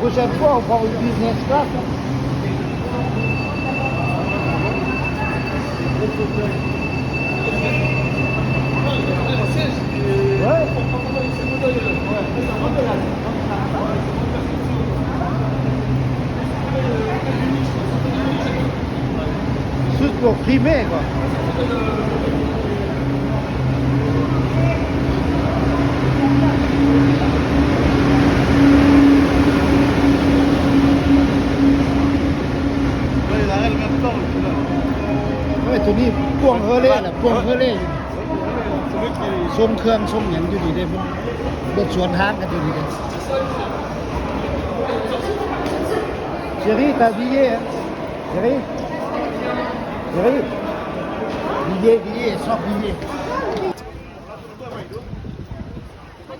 Prochaine fois, on prend une business class, hein. Ouais. Juste pour filmer, quoi. ເຮີ້ຍ ໂຕນີ້ພວງເຮີເລ່ແຫຼະ ພວງເຮີເລ່ ສົ່ງເຄື່ອງສົ່ງຫຍັງຢູ່ນີ້ເດ້ ມັນລົດສວນທາງກັນຢູ່ນີ້ເດ້. Chérie, t'as billet, hein ? Chérie ? Chérie ? Billet, billet, sors billet. Ça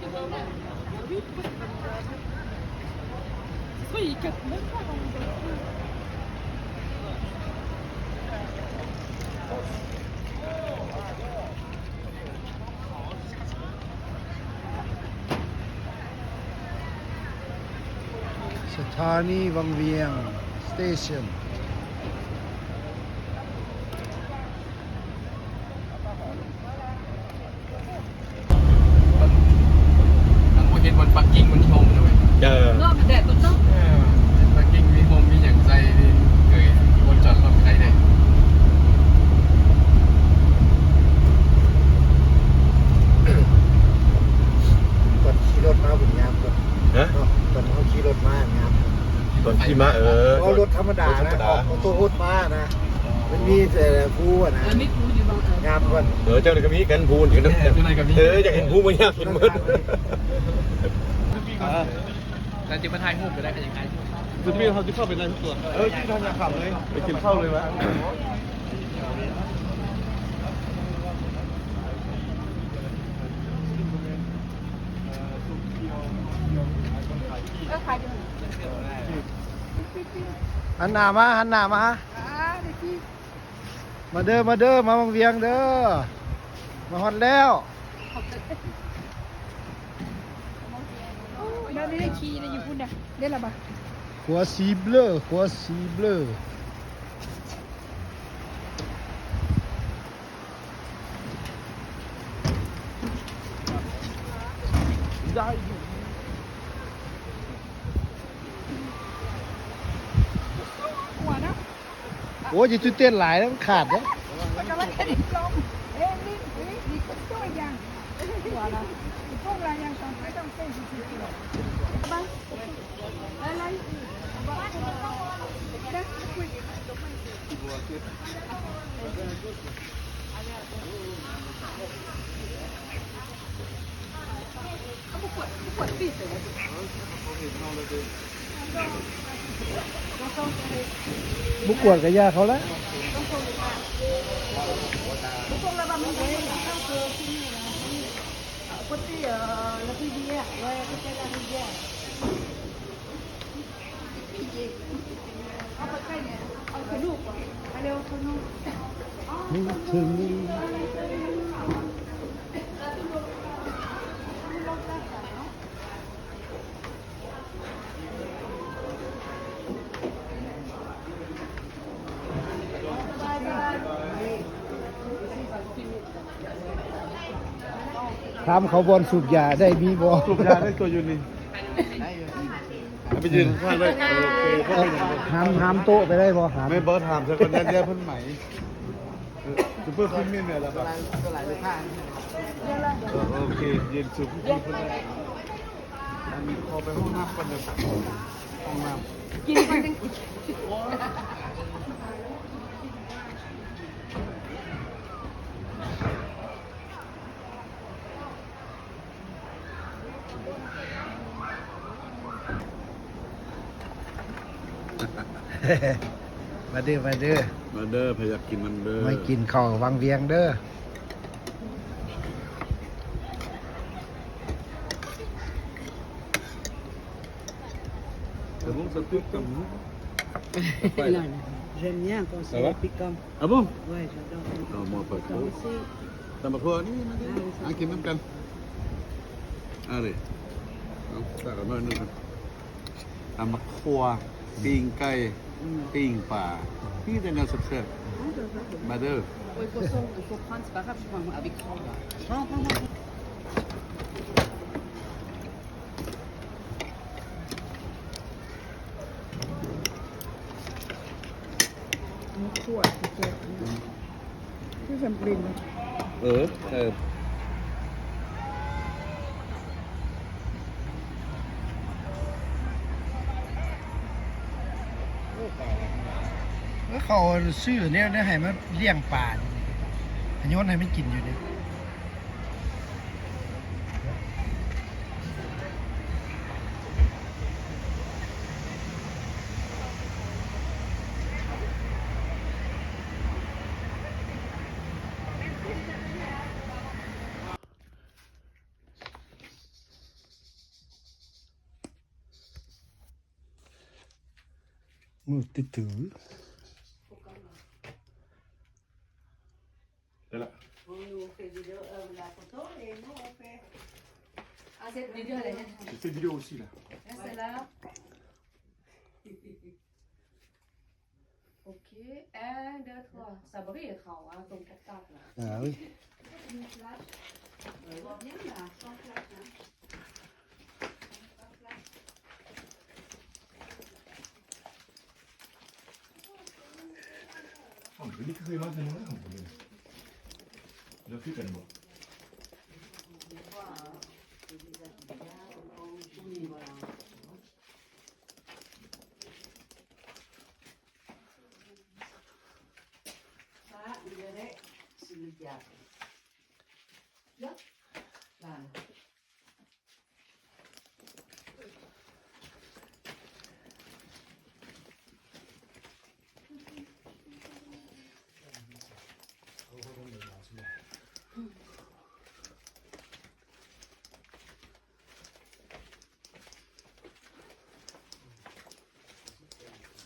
se trouve, il capte même pas, hein. ສະຖານີວັງວຽງ Station. ມັນ ມັນບໍ່ເຫັນບ່ອນປາກກິ້ງມັນມີຮົ່ມເລີຍ. ເອີ ເນາະ ມັນແດດເບິດເນາະ. ເອີ ເຫັນປາກກິ້ງມີຮົ່ມມີຫຍັງໃສ່ນີ້ ເຄີຍ ບ່ອນຈອດລົດໃກ້ເດ້. ຕອນຂີ່ລົດມາພຸ້ນຍາມເນາະ. ຮະ? ເນາະ ຕອນເຮົາຂີ່ລົດມາຍາມ ຕອນຂີ່ມາ ເອີ ເອົາລົດທຳມະດານະ ລົດທຳມະດາ ອອກໂຕໂຮດມານະ ມັນມີແຕ່ພູນະ. ເອີ ມີພູຢູ່ບ່ອນ ເອີ ຍາມກ່ອນ. ເອີ ເຈົ້ານີ້ກໍມີກັນພູນ ເອີ ເຈົ້ານີ້ກໍມີ. ເອີ ຢາກເຫັນພູບໍ່ຍາກເຫັນໝົດ. ແລ້ວຊິມາຖ່າຍຮູບກໍໄດ້ ຄັນຢາກຖ່າຍຮູບ. ຄືພີ່ເຮົາຊິເຂົ້າໄປໃນຕົວ. ເອີ ກິນທານຢາຂຳເລີຍ ໄປກິນເຂົ້າເລີຍວະ. ເອີ ຂາຍຢູ່ ຫັນໜ້າມາ ຫັນໜ້າມາ. ອ່າ ເດ ມາເດີ ມາເດີ ມາວັງວຽງເດີ ມາຮອດແລ້ວ. ແລ້ວໄດ້ຂີ່ໄດ້ຢູ່ພຸ້ນນະ ໄດ້ລະບາດ. ຂົວສີເບລີ ຂົວສີເບລີ. ໂອ້ຍ ຢ່າຕື່ນເຕັ້ນຫຼາຍ ມັນຂາດເດ້. ບໍ່ກວດກໍຢ່າເຂົາລະ. ຖາມເຂົາບ່ອນສູບຢາໄດ້ມີບໍ່? ສູບຢາໄດ້ຕົວຢູ່ນີ້. ໄປຢືນຂ້າງໄດ້. ໂອເຄ ບໍ່ເປັນຫຍັງ. ຫາມ ຫາມໂຕະໄປໄດ້ບໍ່? ຫາມ ແມ່ນບໍ່? ຖາມຊະກ່ອນ ຢ້ານເພິ່ນໄໝ. ເອີ ເປີດເພິ່ນມີແມ່ນລະບາດ. ໂອເຄ ເຢັນສຸດ. ອັນ ຂໍໄປຫ້ອງນ້ຳກ່ອນເດີ. ຫ້ອງນ້ຳ ກິນກ່ອນຈັ່ງ. ມາເດີ ມາເດີ ມາເດີ ໃຜຢາກກິນນຳເດີ ມາກິນເຂົ້າວັງວຽງເດີ. ເອີ ບໍ່ ສະຕິກກັນ. Non, j'aime bien quand c'est piquant. Ah bon? Ouais, j'adore. Non, moi pas trop. Aussi. ຕຳບັກຫຸ່ງນີ້ມາ ອ່າ ກິນນຳກັນ. Allez. ເອົາ ຕັກເອົາໜ້ອຍໜຶ່ງ. ຕຳໝາກຂົ້ວ ອືມ ປີ້ງໄກ່ ອືມ ປີ້ງປາ ມີແຕ່ແນວແຊບໆ ມາເດີ. Bon, il faut, il faut prendre, c'est pas grave, je prends avec ça, là. Prends, prends, prends. ໝາກຂົ້ວແຊບ ຄືແຊມເປັນເນາະ. ເອີ ເອີ ເຂົາຊື້ແນວ ແນວໃຫ້ມາລ້ຽງປາ ໃຫ້ໂຍນໃຫ້ມັນກິນຢູ່ເດ້. ມືດຕື້ໆ. Voilà. Bon, nous, on fait vidéo, euh, la photo et nous, on fait... Ah, cette vidéo, elle est... Je fais vidéo aussi, là. Reste là. OK, un, deux, trois. Ça brille, hein, ton portable, là. Ah oui. Une flash. Euh, reviens là, sans flash, hein.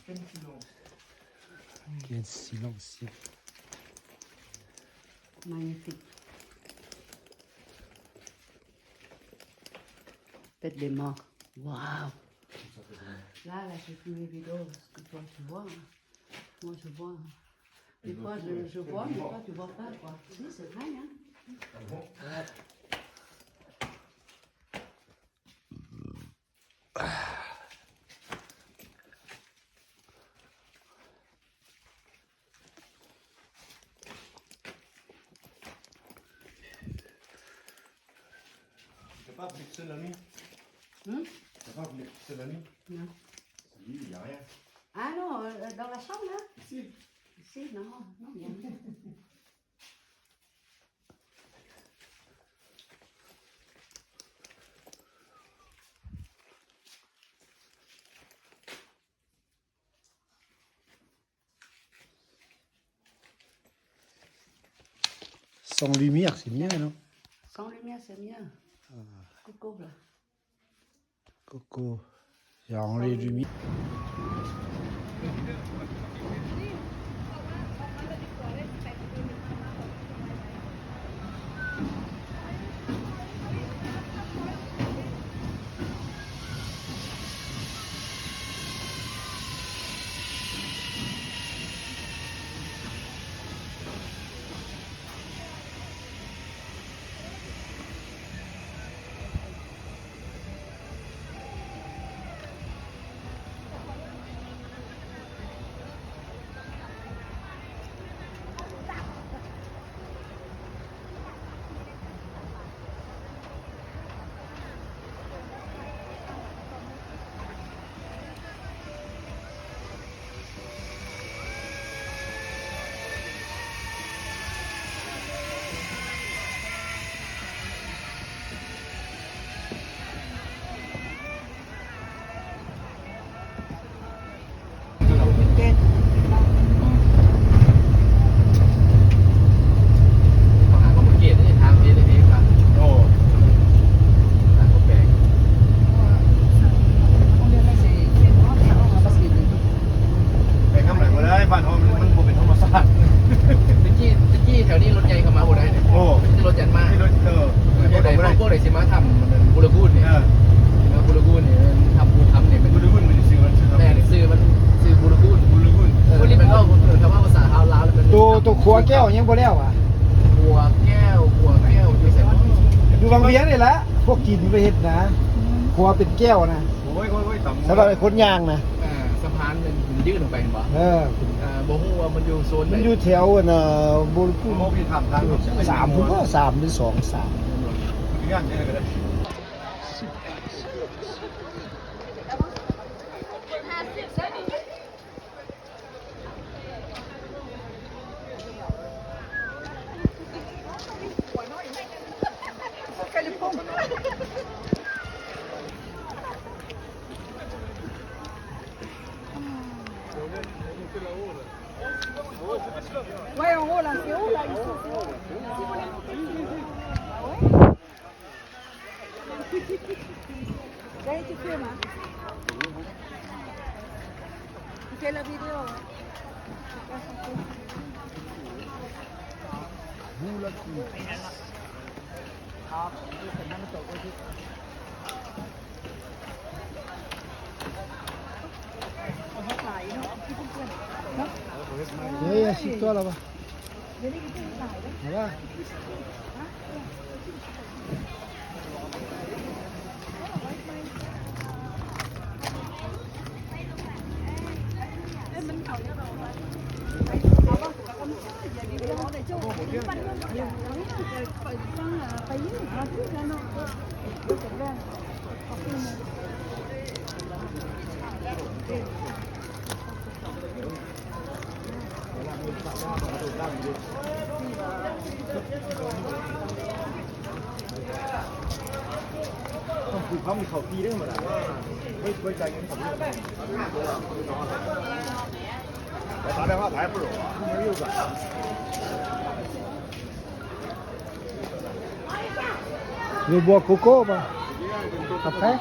Quel silence. Quel silence. Magnifique. Tête de mort. Waouh. Là, là, j'ai fait mes vidéos, ce que toi, tu vois, hein. Moi, je vois, hein. Des fois, je, je vois, des fois, tu vois pas, quoi. Si, c'est vrai, hein. Ah bon ? Ouais. T'as pas appelé tout seul la nuit ? Hmm ? T'as pas appelé tout seul la nuit ? Non. Si, y a rien. Ah non, euh, dans la chambre, là ? Ici. Ici, non, non, y a rien. Sans lumière, c'est mieux, non ? Sans lumière, c'est mieux. Ah. Coucou, là. Coucou. Sans lumière. ຕົວຂົວແກ້ວຍັງບໍ່ແລ້ວຫວາ? ຂົວແກ້ວ ຂົວແກ້ວຢູ່ໃສ? ຢູ່ວັງວຽງນີ້ແຫຼະ ພວກຈີນໄປເຮັດນະ ອືມ ຂົວເປັນແກ້ວນະ. ໂອ້ຍ ໂອ້ຍ ໂອ້ຍ ສຳລັບໃຫ້ຄົນຍ່າງນະ. ເອີ ສະພານມັນຍື່ນອອກໄປເຫັນບໍ່? ເອີ ເອີ ບໍ່ຮູ້ວ່າມັນຢູ່ໂຊນໃດ ມັນຢູ່ແຖວອັນນ່າ ບໍ່ຮູ້ ສາມພຸ້ນບໍ່ ສາມຫຼືສອງ ສາມ Ouais, en haut, là, c'est haut, là, ici, c'est haut. Si vous voulez monter, c'est haut. Ah ouais ? Là, tu filmes, hein ? Tu fais la vidéo, hein ? Hey, así toda la va. Voilà. ต้องคือเขามีเขาตีได้ธรรมดา ไม่ไว้ใจเงินเขาไม่ได้ แต่ตอนแรกว่าขายโปรอ่ะ ไม่รู้กัน Vous boire coco, bah. Après ?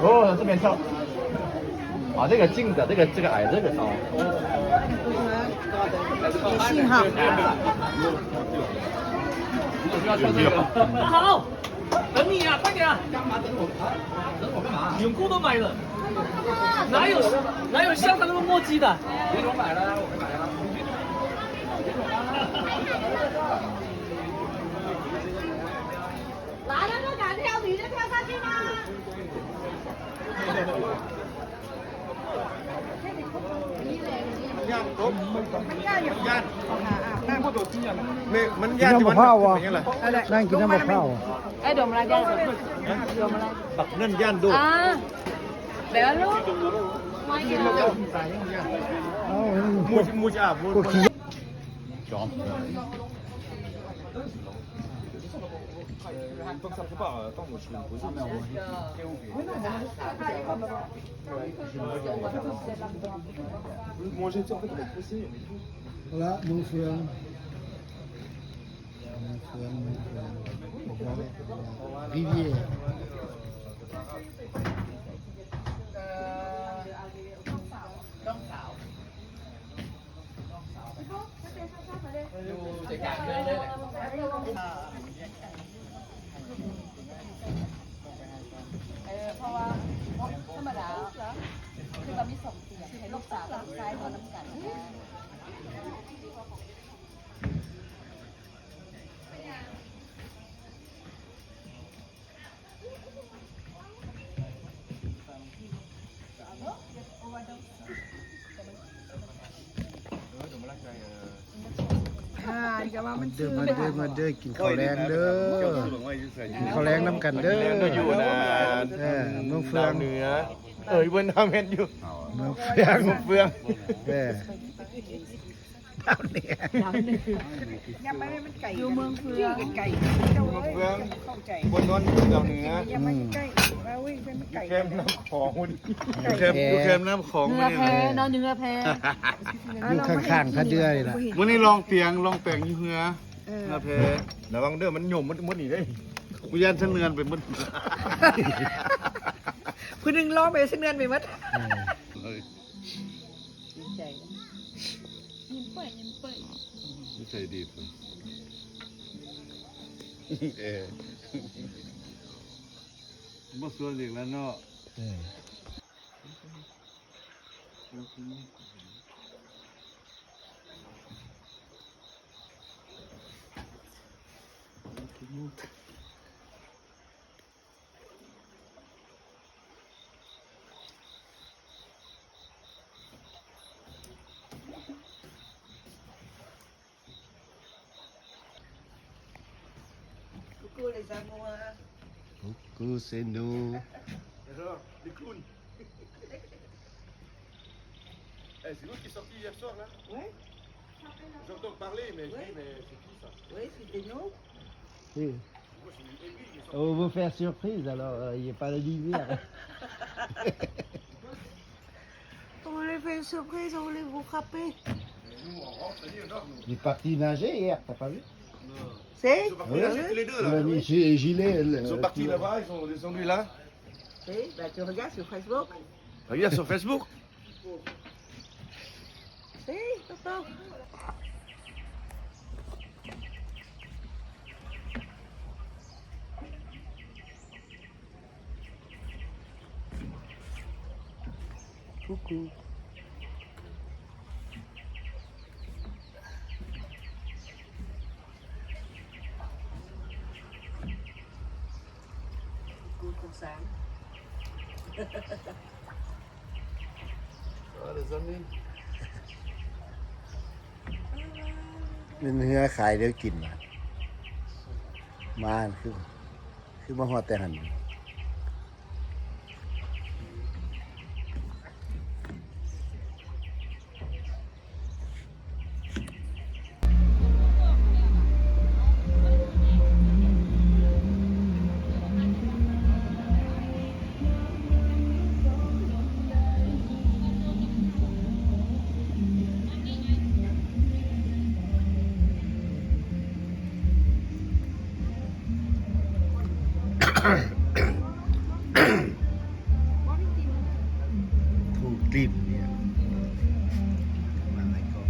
哦，这边跳。啊，这个镜子，这个，这个矮，这个高。你信号。好。 等你啊，快点啊！干嘛等我？啊？等我干嘛？泳裤都买了，哪有，哪有像他那么墨迹的？不用买了，我们买了。来了，不敢跳，你就跳上去吧。 ຢ້ານຕົກ ຢ້ານ ມັນຢ້ານທີ່ມັນຂຶ້ນໄປຫຍັງລະ? ນັ່ງກິນນ້ຳບັກພ້າວ ນັ່ງກິນນ້ຳບັກພ້າວ ໄອ້ດົມລະຢ້ານ ດົມລະ ບັກນັ້ນຢ້ານໂດດ ອ່າ ແລ້ວລູກ ເອົ້າ ໝູ່ ໝູ່ຈະອາບ Voilà, ເມືອງເຟືອງ ເມືອງເຟືອງ ເມືອງເຟືອງ Viviers. ເອີ ເພາະວ່າທຳມະດາ ຄືວ່າມີສອງເທື່ອ ໃຫ້ລູກສາວກັບລູກຊາຍນອນນຳກັນ. ອ່າ ມາເດີ ມາເດີ ມາເດີ ກິນເຂົ້າແລງເດີ ກິນເຂົ້າແລງນຳກັນເດີ ເອີ ເມືອງເຟືອງ ເອີ ເພິ່ນວ່າແມ່ນຢູ່ ເມືອງເຟືອງ ເມືອງເຟືອງ ເອີ ດາວເໜືອ ດາວເໜືອ ຍັງບໍ່ໄດ້ ມັນໄກ ຢູ່ເມືອງເຟືອງ ໄກ ເມືອງເຟືອງ ເຂົ້າໃຈ ຄົນນອນຢູ່ດາວເໜືອ ຍັງບໍ່ໄດ້ ວ່າ ໂອ້ຍ ມັນໄກ ແຄມນ້ຳຂອງພຸ້ນ ຢູ່ແຄມ ຢູ່ແຄມນ້ຳຂອງ ເຮືອແພ ນອນຢູ່ເຮືອແພ ຢູ່ຂ້າງໆທ່າເຮືອນີ້ລະ ມື້ນີ້ລອງຕຽງ ລອງແປງຢູ່ເຮືອ ເອີ ເຮືອແພ ລະວັງເດີ ມັນຫຍົມໝົດ ໝົດນີ້ເດ້ ກູຢ້ານສະເໜືອນໄປໝົດ ຜູ້ໜຶ່ງລອງໄປສະເໜືອນໄປໝົດ ເອີ ດີໃຈ ຍິ້ມເປີຍ ຍິ້ມເປີຍ ນິໄສດີ ເອີ ບໍ່ຊວນອີກແລ້ວເນາະ ເອີ. Coucou les amours. Coucou, c'est nous. Alors, les clowns. Eh, c'est l'autre qui est sorti hier soir, là ? Ouais. J'entends parler, mais je dis, mais c'est qui ça ? Oui, c'était nous. Oui. On veut faire surprise, alors, euh, il est pas là d'hiver. On voulait faire une surprise, on voulait vous frapper. Il est parti nager hier, t'as pas vu ? Si ? Ils sont partis nager tous les deux, là. Il a mis gi-, gilet, le, ils sont partis là-bas, ils sont descendus là. Si, bah, tu regardes sur Facebook. Regarde sur Facebook. Si, tonton. Coucou. Coucou, Sam. Ça va, les amis ? ແມ່ນເຮືອຂາຍແນວກິນຫວາ ມາຄື ຄືມາຮອດແຕ່ຫັ້ນ. Full clip ເນຍ ມາຫຼາຍກ້ອງ.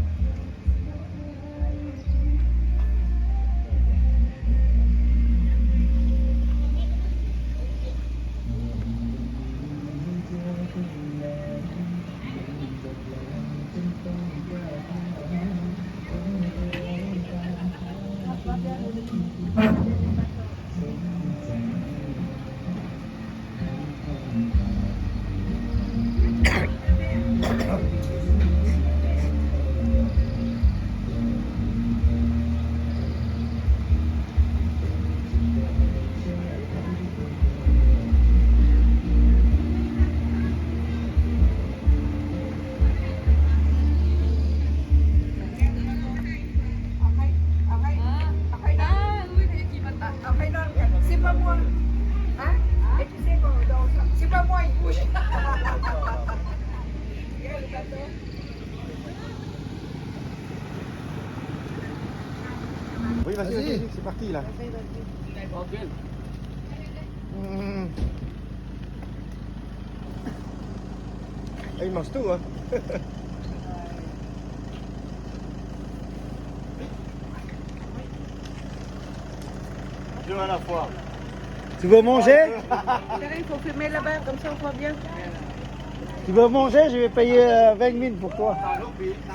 Oui, vas-y, vas-y, vas-y, c'est parti là. Vas-y, vas-y. Mmh. Ah, il mange tout, hein. Deux à la fois. Tu veux manger ? Chérie, il faut filmer là-bas, comme ça on voit bien. Tu veux manger ? Je vais payer, euh, vingt mille pour toi.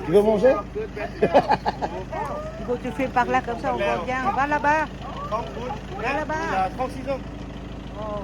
Tu veux manger ? Il faut que tu filmes par là, comme ça on voit bien. Va là-bas. Va là-bas. Il a trente-six ans. Oh.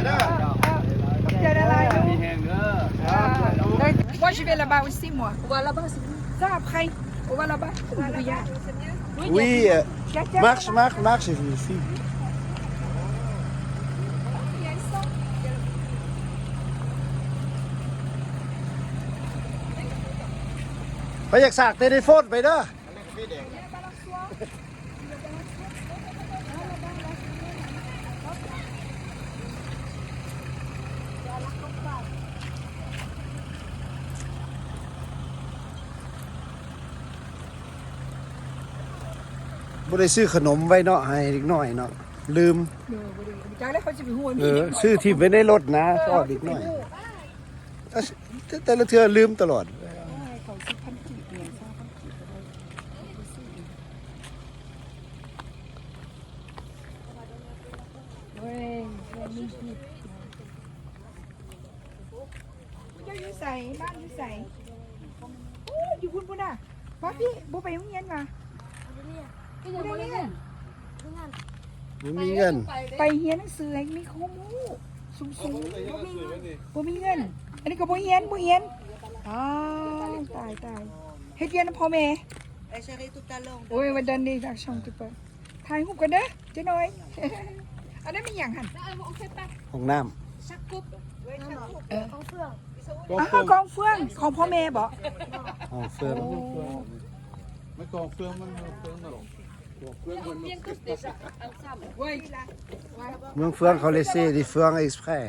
ເດີ ຂອບໃຈຫຼາຍໆເດີ ມີແຮງເດີ. Moi, je vais là-bas aussi, moi. On va là-bas, c'est mieux. Ça, après, on va là-bas. Oui, euh, marche, marche, marche, et je suis. ໃຜຢາກສາກເຕເລໂຟນໄປເດີ. ບໍ່ໄດ້ຊື້ຂະໜົມໄວ້ເນາະ ໃຫ້ເດັກນ້ອຍເນາະ ລືມ. ເອີ ບໍ່ໄດ້ ຈັກແລ້ວເຂົາຊິໄປຮູ້. ເອີ ຊື້ຖິ້ມໄວ້ໃນລົດນະ ຊອບເດັກນ້ອຍ. ແຕ່ລະເທື່ອລືມຕະຫຼອດ. ເຂົາຊິພັນກີບ ຊາວພັນກີບກໍໄດ້. ໂອ້ຍ ເຈົ້າຢູ່ໃສ? ບ້ານຢູ່ໃສ? ໂອ້ຍ ຢູ່ພຸ້ນພຸ້ນນະ. ມາພີ່ ບໍ່ໄປໂຮງຮຽນຫວາ? ບໍ່ໄດ້ຮຽນ. ບໍ່ມີເງິນ. ໄປຮຽນໜັງສືໃຫ້ມີຄວາມຮູ້ສູງໆ. ບໍ່ມີເງິນ. ອັນນີ້ກໍບໍ່ຮຽນ ບໍ່ຮຽນ. ອ້າວ ຕາຍ ຕາຍ. ເຮັດວຽກນຳພໍ່ແມ່. ໂອ້ຍ ວ່າດັນນີ້ ອາກຊ່ອງ ເອີ ຖ່າຍຮູບກັນເດີ ເຈົ້ານ້ອຍ. ອັນນັ້ນແມ່ນຫຍັງຫັ້ນ? ຫ້ອງນ້ຳ. ເອີ ກອງເຟືອງ. ອ້າວ ກອງເຟືອງຂອງພໍ່ແມ່ບໍ? ກອງເຟືອງ. ໂອ້ ມັນກອງເຟືອງ ມັນກອງເຟືອງເນາະ. ເມືອງເຟືອງເຂົາເລີຍຊື່ les Feuilles exprès.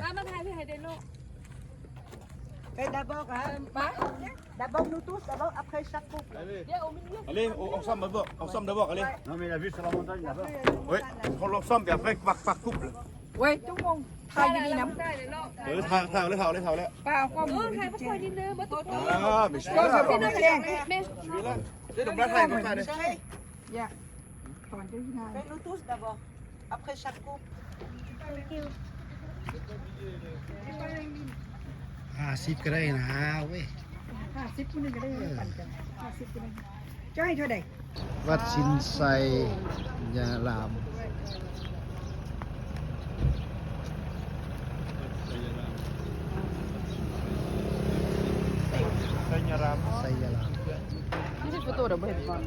Fais d'abord, hein. D'abord nous tous, d'abord, après chaque couple. Allez, allez, on, ensemble d'abord, ensemble d'abord, allez. Non, mais la vue sur la montagne là-bas. Oui, on prend l'ensemble et après, par, par couple. ໂອ້ຍ ຈຸ້ງມົງ ຖ່າຍຢູ່ນີ້ນຳ ເອີ ຖ່າຍ ຖ່າຍເລີຍ ຖ່າຍເລີຍ ຖ່າຍເລີຍ ປ້າເອົາກ້ອງ ເອີ ຖ່າຍບໍ່ຄ່ອຍນິດເດີ ບໍ່ໂຕ ອ່າ mais je suis là. Là, mais je suis là. Là, là. Tu es dans la taille, dans la taille. ຢາກຖອນເຈົ້າທີ່ນາຍ Fais-nous tous d'abord. Après, chaque couple. ຫ້າສິບກໍໄດ້ນາເວີຍ ຫ້າສິບຜູ້ໜຶ່ງກໍໄດ້ ເອີ ປັນກັນ ຫ້າສິບຜູ້ໜຶ່ງ ເຈົ້າໃຫ້ເທົ່າໃດ? ວັດສິນໄຊຍາລາມ ໄຊຍາລາມ ໄຊຍາລາມ ນີ້ຊິໂຟໂຕ້ດອກບໍ່ເຫັນກ່ອນ.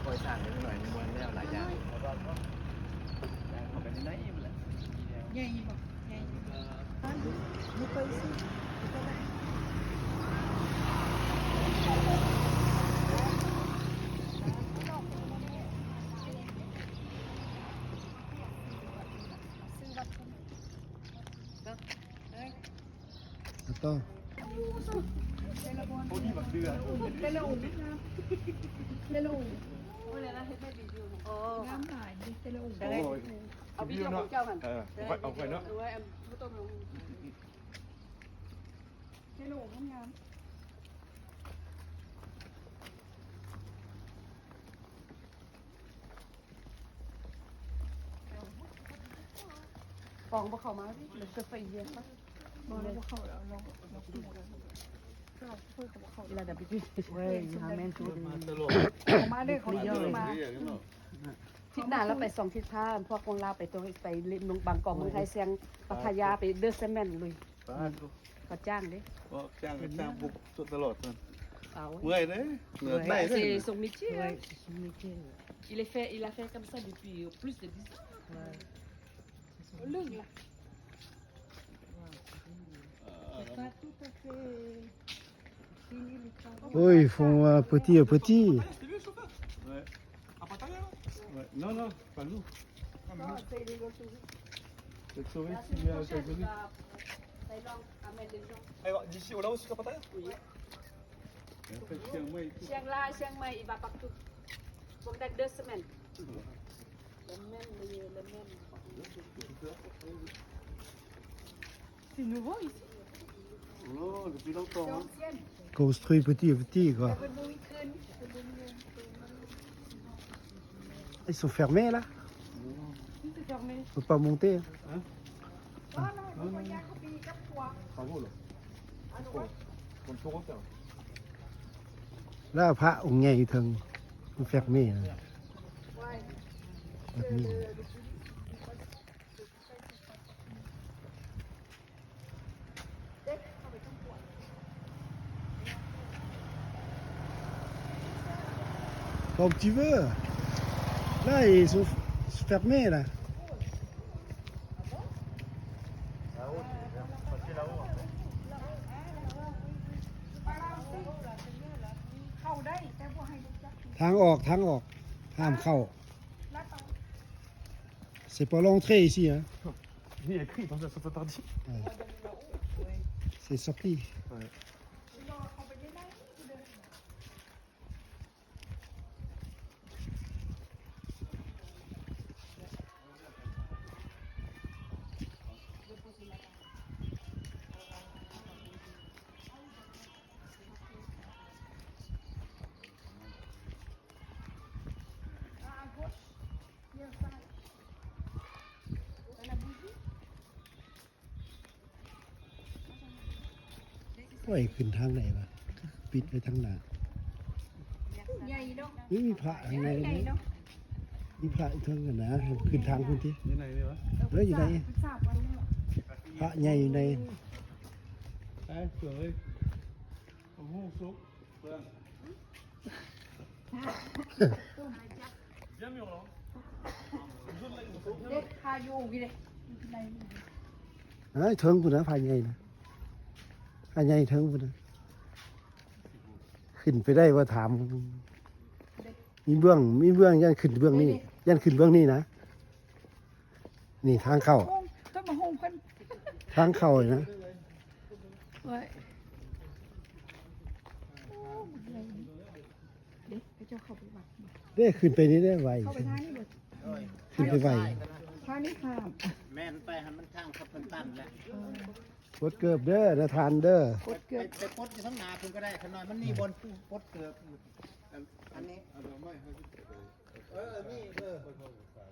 ຄອຍສ້າງໄປໜ້ອຍໜຶ່ງ ບໍ່ແລ້ວຫຼາຍຢ່າງ ເຂົ້າໄປໃນນັ້ນແຫຼະ ໃຫຍ່ບໍ່? ໃຫຍ່ ອາໂຕ ງາມຫຼາຍເດ ແຕ່ລະອົງ ເອົາວິດີໂອຂອງເຈົ້າຫັ້ນ ເອີ ເອົາໄວ້ເນາະ ເອົາໄວ້ອັນບໍ່ຕ້ອງລົງ ແຕ່ລະອົງງາມໆ. ປອງບໍ່ເຂົ້າມາເດ ເດີໄຟເຢັນ ບໍ່ ລາວບໍ່ເຂົ້າແລ້ວ ລາວ ລາວ ລາວບໍ່ເຂົ້າ ລາວດັບໄປຕິ ເວີຍ ຫາແມ່ນສຸດ ມາເດີ ເຂົາມາເດີ ເຂົາມາ ທິດໜ້າລາວໄປສອງທິດພາ ພວກຂອງລາວໄປຕົວ ໄປເລັນເມືອງບາງກອກ ເມືອງໄທ ຊຽງ ປັດທະຍາ ໄປເດີສະແມນລຸຍ ປາດໂທ້ ເຂົາຈ້າງເດ້ ເວົ້າຈ້າງກໍຈ້າງບຸກຕະຫຼອດເພິ່ນ ເມື່ອຍເດ້ ເໝື່ອຍ C'est son métier, hein. Il est fait, il a fait comme ça depuis plus de dix ans. Ouais. ເອີ C'est pas tout à fait fini le travail. Eux, ils font, euh, petit à petit. Ouais. Ouais. Non, non, pas nous. Ah, mais non. C'est les autres touristes. C'est le touriste qui vient avec la journée. Allez voir, d'ici au là-haut, c'est sur Pattaya ? Oui. Et en fait, Chiang Mai et tout. Chiang Rai, Chiang Mai, il va partout. Pendant deux semaines. Le même, le, le même. C'est nouveau ici ? Non, depuis longtemps, hein. Construit petit à petit, quoi. Ils sont fermés, là ? Non. Tout est fermé. On peut pas monter, hein ? Hein ? Non, non, non. Travaux, là. Faut, faut tout refaire. ແລ້ວພະອົງໃຫຍ່ເທິງ fermé ນະ ແບບນີ້. Comme tu veux. Là, ils sont f-, fermés, là. ທາງອອກ ທາງອອກ ຫ້າມເຂົ້າ. C'est pas l'entrée ici, hein. Il est écrit, attention, c'est interdit. Ouais. C'est sorti. Ouais. À gauche. ໂອ້ຍ ຂຶ້ນທາງໃດວະ? ປິດໄວ້ທາງໜ້າ. ໃຫຍ່ເນາະ. ນີ້ມີພະຂ້າງໃນເດ້. ໃຫຍ່ເນາະ. ມີພະຢູ່ເທິງຫັ້ນນະ. ຂຶ້ນທາງພຸ້ນຕິ. ຢູ່ໃນນີ້ວະ? ເອີ ຢູ່ໃນ. ພະໃຫຍ່ຢູ່ໃນ. ໄປ ສວຍ. ໂອ້ໂຫ ສຸກ. ເບິ່ງ. ເດັກຄາຢູ່ນີ້ເດ້. ເອີ ເທິງພຸ້ນນະ ພະໃຫຍ່ນະ. ພະໃຫຍ່ເທິງພຸ້ນນະ. ຂຶ້ນໄປໄດ້ບໍ່ຖາມ. ມີເບື້ອງ ມີເບື້ອງ ຢ້ານຂຶ້ນເບື້ອງນີ້. ຢ້ານຂຶ້ນເບື້ອງນີ້ນະ. ນີ້ທາງເຂົ້າ ຕົ້ນໝາກໂຮງເພິ່ນ ທາງເຂົ້ານະ. ໂອ້ຍ ໂອ້ ເຈົ້າເຂົ້າໄປວັດບໍ່? ເດ້ ຂຶ້ນໄປນີ້ເດ້ ໄວ ເຂົ້າໄປທາງນີ້ບໍ່? ໂດຍ ຂຶ້ນໄປໄວ ທາງນີ້ຂ້າມ ແມ່ນ ໄປຫັ້ນມັນທາງເຂົາເພິ່ນຕັນແຫຼະ ເອີ ກົດເກີບເດີ ນາທານເດີ ກົດເກີບ ໄປ ໄປປົດຢູ່ທາງໜ້າເພິ່ນກໍໄດ້ ຂ້ານ້ອຍມັນມີບ່ອນປົດເກີບຢູ່ ອັນນີ້ ເອີ ມີ ເອີ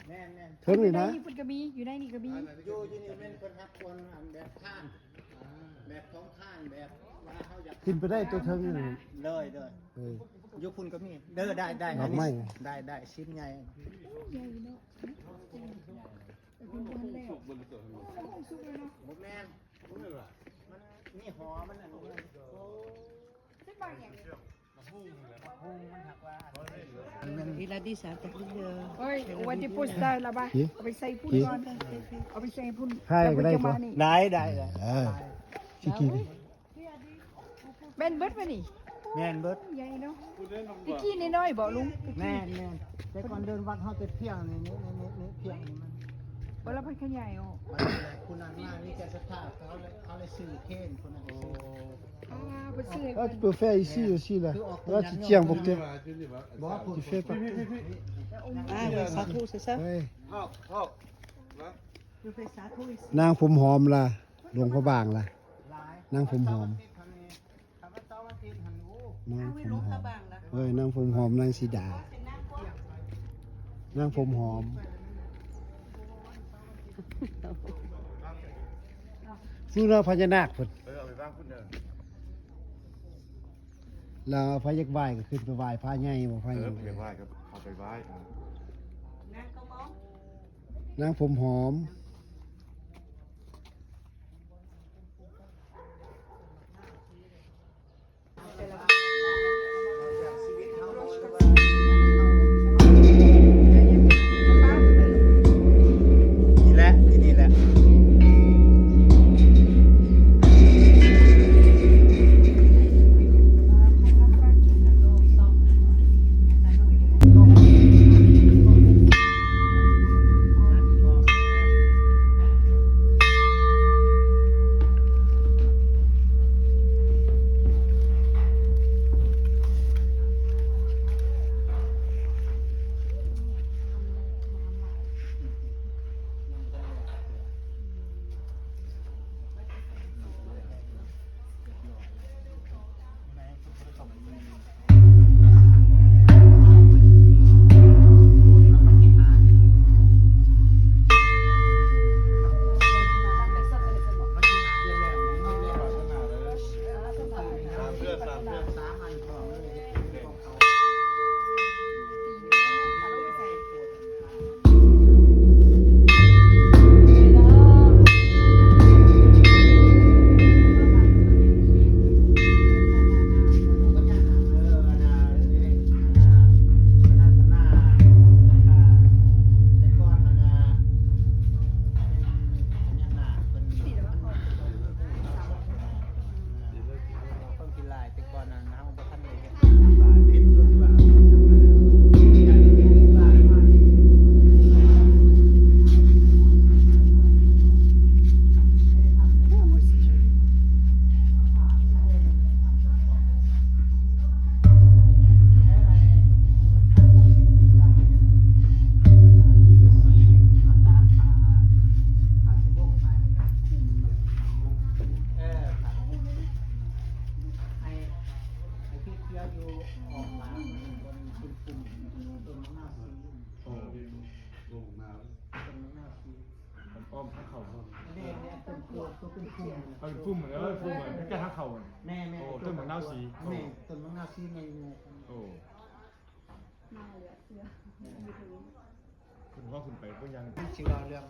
ແມ່ນໆ ເທິງນີ້ນະ ຢູ່ໃນນີ້ພຸ້ນກໍມີ ຢູ່ໃນນີ້ກໍມີ ຢູ່ ຢູ່ນີ້ແມ່ນເພິ່ນຮັບຄົນ ອັນແບບທານ ແບບຂອງທ່ານ ແບບວ່າເຮົາຢາກ ຂຶ້ນໄປໄດ້ຕົວເທິງນີ້ ໂດຍ ໂດຍ ເອີ ຢູ່ພຸ້ນກໍມີເດີ ໄດ້ ໄດ້ ດອກໄມ້ ອັນນີ້ ໄດ້ ໄດ້ ຊິນໃຫຍ່ ໃຫຍ່ເນາະ ເອີ ເພິ່ນບໍ່ທັນແລ້ວ ສຸກບໍ່ໄດ້ຕົວ ໂອ້ ສຸກແລ້ວເນາະ ບໍ່ແມ່ນ ມັນມີຫໍມັນ ອັນນີ້ ໂອ້ ເປັນບາງຢ່າງ Il a dit ça, t'as vu le... Oui, on va déposer ça là-bas. Qui ? On va essayer pour... Qui ? On va essayer pour... ຖ່າຍກໍໄດ້ຕົວ ໄດ້ ໄດ້ ໄດ້ ເອີ ຊິກິນ ແມ່ນເບິດວະນີ້ ແມ່ນເບິດ ໃຫຍ່ເນາະ ຕະກີ້ນ້ອຍໆ ບໍ່ລຸງ? ຕະກີ້ ແມ່ນໆ ແຕ່ກ່ອນເດີ່ນວັດເຮົາແຕ່ພຽງນີ້ ນີ້ ນີ້ ນີ້ ພຽງນີ້ມັນ ບໍ່ ລະເພິ່ນຂະຫຍາຍອອກ ມັນ ຜູ້ນັ້ນມາມີແຕ່ສັດທາ ເຂົາເລີຍ ເຂົາເລີຍຊື້ເຄນ ຜູ້ນັ້ນຊື້ Ah, parce que... Ah, tu peux faire ici aussi, là. Là, tu tiens pour toi. Bon, tu fais partout. Ah, oui, ça trouve, c'est ça. Ouais. ນາງຜົມຫອມລະ ຫຼວງພະບາງລະ ນາງຜົມຫອມ ນາງຜົມຫອມ ເອີຍ ນາງຜົມຫອມ ນາງສີດາ ນາງຜົມຫອມ ພຸ້ນນະ ພະຍານາກພຸ້ນ ເອີ ເອົາໄປວາງພຸ້ນເດີ ແລ້ວໃຜຢາກໄຫວ້ກໍຂຶ້ນໄປໄຫວ້ພະໃຫຍ່ບໍ່ ພະໃຫຍ່ ເອີ ຢາກໄຫວ້ກໍເຂົ້າໄປໄຫວ້ ນາງຜົມຫອມ ນາງຜົມຫອມ. ນີ້ແຫຼະ ທີ່ນີ້ແຫຼະ ອ້ອມທາງເຂົ້າ ເອີ ເປັນຟຸ້ມ ເອີ ຟຸ້ມ ມີແຕ່ທາງເຂົ້າ ແມ່ນໆ ໂອ້ ຕົ້ນໝາກນາວສີ ແມ່ນ ຕົ້ນໝາກນາວສີໃຫຍ່ ໂອ້ ຂຶ້ນຮອດຂຶ້ນໄປບໍ່ຍັງ ຊິເວົ້າເລື່ອງ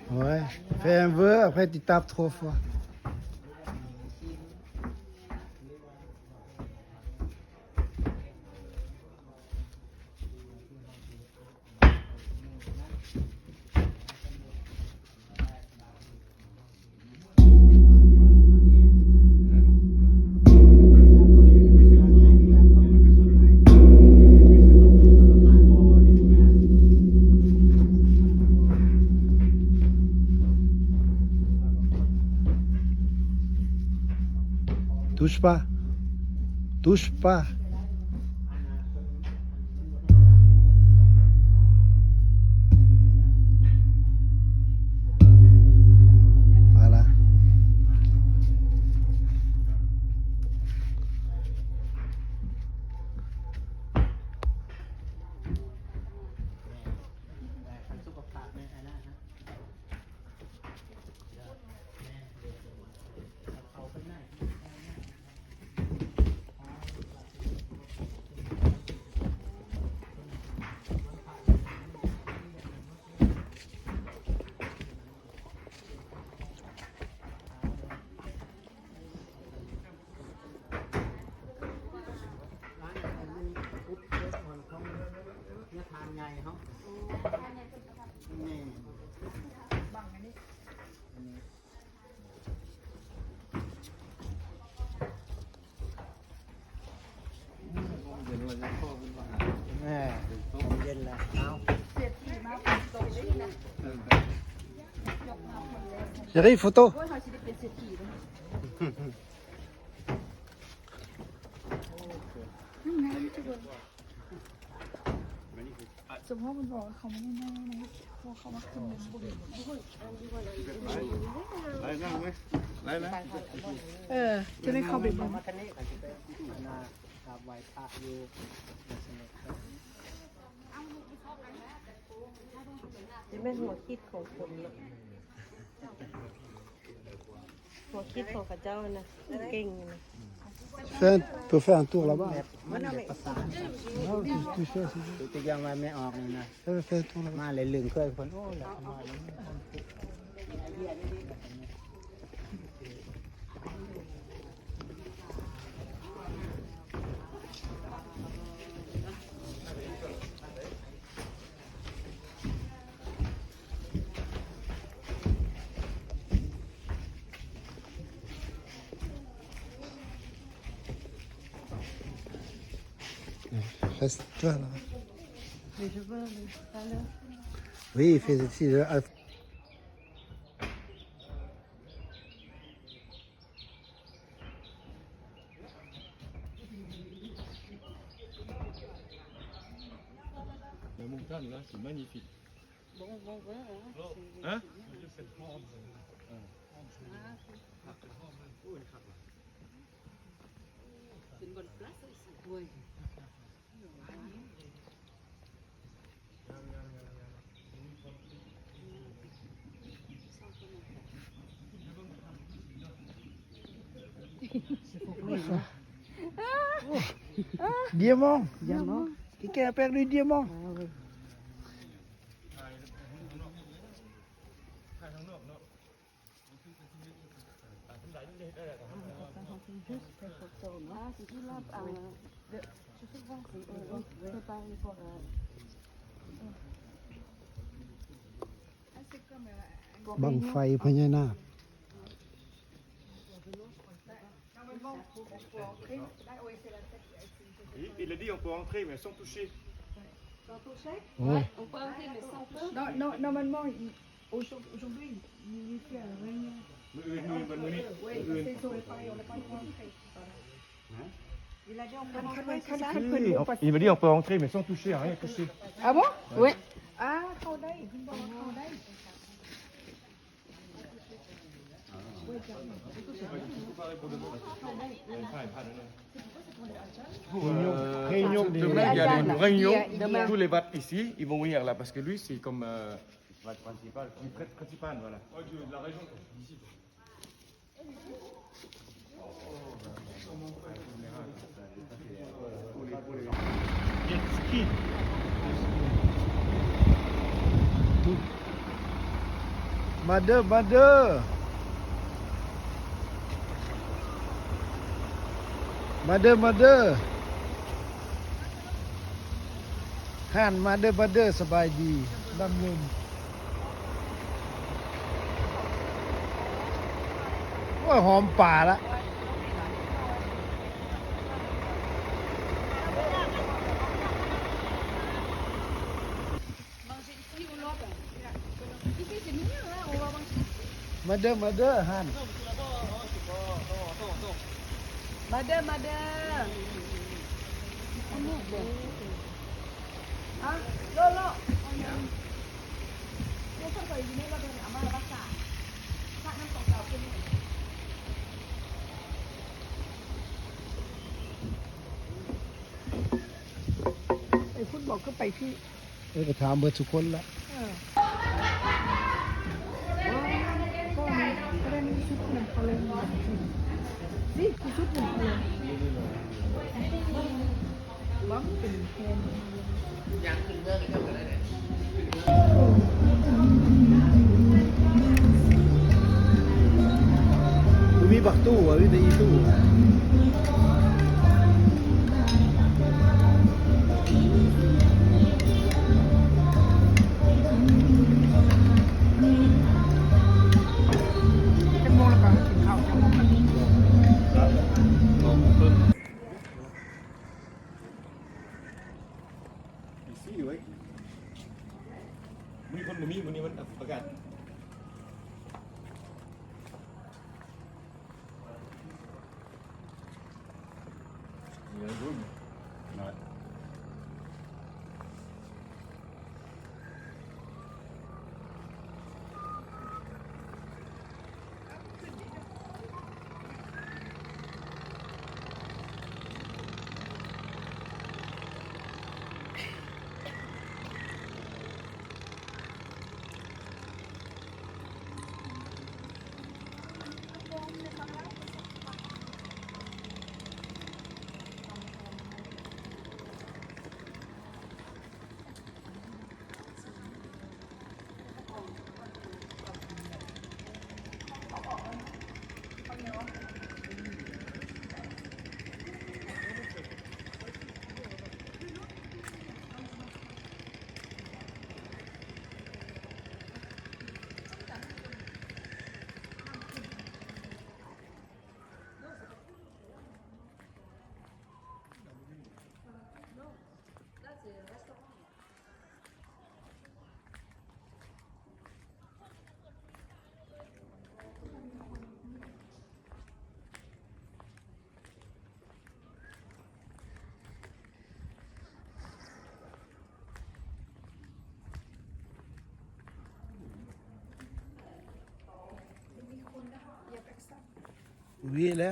ໂອ້ຍ fais un vœu, après tu tapes trois fois. Touche pas. Touche pas. Voilà. ຮ້ານອາຫານມື້ນີ້ ຄອບຄົວຂອງເນຍທານໃຫຍ່ເຮົາ ແມ່ນ ບັງອັນນີ້ ອັນນີ້ ແມ່ນ ເຢັນແລ້ວ ເອົາ Chérie, photo. ໂອ້ຍ ເຮົາຊິໄດ້ເປັນເສດຖີເນາະ. ສົມມຸດວ່າເຂົາມາໃນນັ້ນນະ ເຂົາມາຂຶ້ນເງິນບໍ່ເຫັນ ໄລ່ນັ່ງໄວ້ ໄລ່ນະ ເອີ ຈະໄດ້ເຂົ້າໄປເບິ່ງ ກາບໄຫວ້ພະຢູ່ ນີ້ແມ່ນຫົວຄິດຂອງຄົນເນາະ. ຫົວຄິດຂອງເຂົາເຈົ້ານະ ເກັ່ງນະ. Fais un, peut faire un tour là-bas. ແບບ ມັນແບບປະສານກັນ Non, tu, tu fais, c'est bon. ຕົວຢ່າງວ່າແມ່ອອກນີ້ນະ Fais, fais un tour là-bas. ມາເລີຍລຶ້ງເຄີຍຄົນ ໂອ້ຍ ແລ້ວມາແລ້ວ. Reste toi là. Mais je veux aller à l'heure. Oui, fais ici, là. La montagne, là, c'est magnifique. Bon, bon, ouais, hein, c'est, hein ? Ah, ok. C'est une bonne place, ça, ici. Oui. Diamant. Diamant. Quelqu'un a perdu diamant. Ah oui. Bangfai Phayanak. Il, il a dit on peut entrer, mais sans toucher. Sans toucher ? Ouais. On peut entrer, mais sans toucher. Non, non, normalement, il, aujourd'hui, il fait un réunion. Oui, oui, oui, bonne nuit. Oui, parce qu'ils ont pas, on n'a pas le droit d'entrer. Voilà. Hein ? Il a dit on peut entrer, c'est ça ? Oui, on, il m'a dit on peut entrer, mais sans toucher, rien toucher. Ah bon ? Oui. Ah, ເຂົ້າໄດ້ ເພິ່ນບອກວ່າເຂົ້າໄດ້. Réunion, euh, réunion des, demain, il y a une réunion. Demain. Tous les Wat ici, ils vont venir là, parce que lui, c'est comme, euh, Wat principal, le prêtre principal, voilà. Ouais, de la région, quoi. D'ici, quoi. Mother, mother. Mother, mother. ຮ້ານ Mother Mother ສະບາຍດີ ນຳເງິນ ໂອ້ຍ ຫອມປາລະ. Mother Mother ຮ້ານ. ມາເດີ ມາເດີ ອັນນີ້ເດີ ອາ ໂລ ໂລ ເອົາຫຍັງ? ເຮົາເຂົ້າໄປຢູ່ໃນລະເບີດອາມາລະວັດສາ ພະນຳຂອງເຈົ້າເພິ່ນ ໄປພຸ້ນບໍ່ ຄືໄປພີ້? ເອີ ກໍຖາມເບິດທຸກຄົນລະ ເອີ ນີ້ຄືຊຸດໜຶ່ງເຂົາເລີຍ ລຳເປັນແຜ່ນ ບໍ່ມີບັກຕູ້ ບໍ່ມີແຕ່ອີຕູ້. ຈັກໂມງແລ້ວກໍກິນເຂົ້າ ຈັກໂມງລະ? ສອງໂມງເຄິ່ງ. ອີຊີເວີຍ ມື້ນີ້ຄົນບໍ່ມີ ມື້ນີ້ວັນອາທິດ ປະກາດ. ເວລາ